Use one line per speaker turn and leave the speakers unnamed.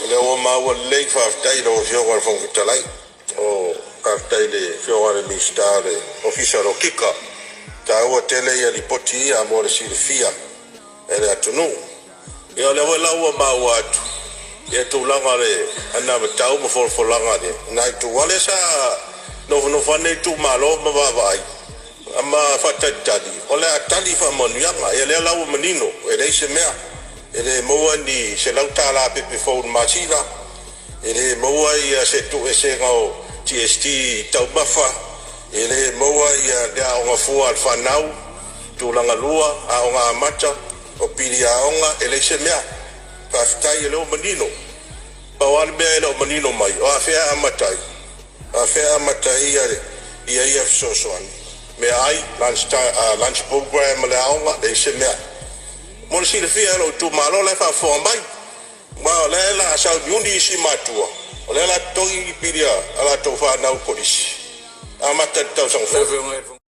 O lea ua maua lelei, faafetai i lau Afioga i le Fofoga Fetalai. Faafetai i le Afioga i le Minisita o le Ofisa o le Okika. E taua tele ia lipoti ia mo le silafia e le atunuu. Ia o lea foi la ua maua atu ia tulaga o le anavatau ma folafolaga a lena itu. Aua o lea sa nofonofo lava lenei itumalo ma vaavaai ma faatalitali o le a tali faamanuiaga. Ia lea la ua manino e leai se mea, e le maua ni $100 pepe fou i le masina, e le maua se tuueseesega o GST i taumafa, e le maua ni aoga fua a le fanau tulagalua, aoga amata, o pili aoga, e leai se mea. Faafetai o lea ua manino. Pau lava le mea e le o manino mai, o afea e amata ai? O afea e amata ai ia fesoasoani, meaai, lunch, lunch program a le aoga, leai se mea. Mo le silafia e lou itumalo la e faafofoga mai, ma o lea o le a sauniuni isi matua, o lea o le a totogi ni pili a latou fanau i kolisi, amata i le tausaga fou.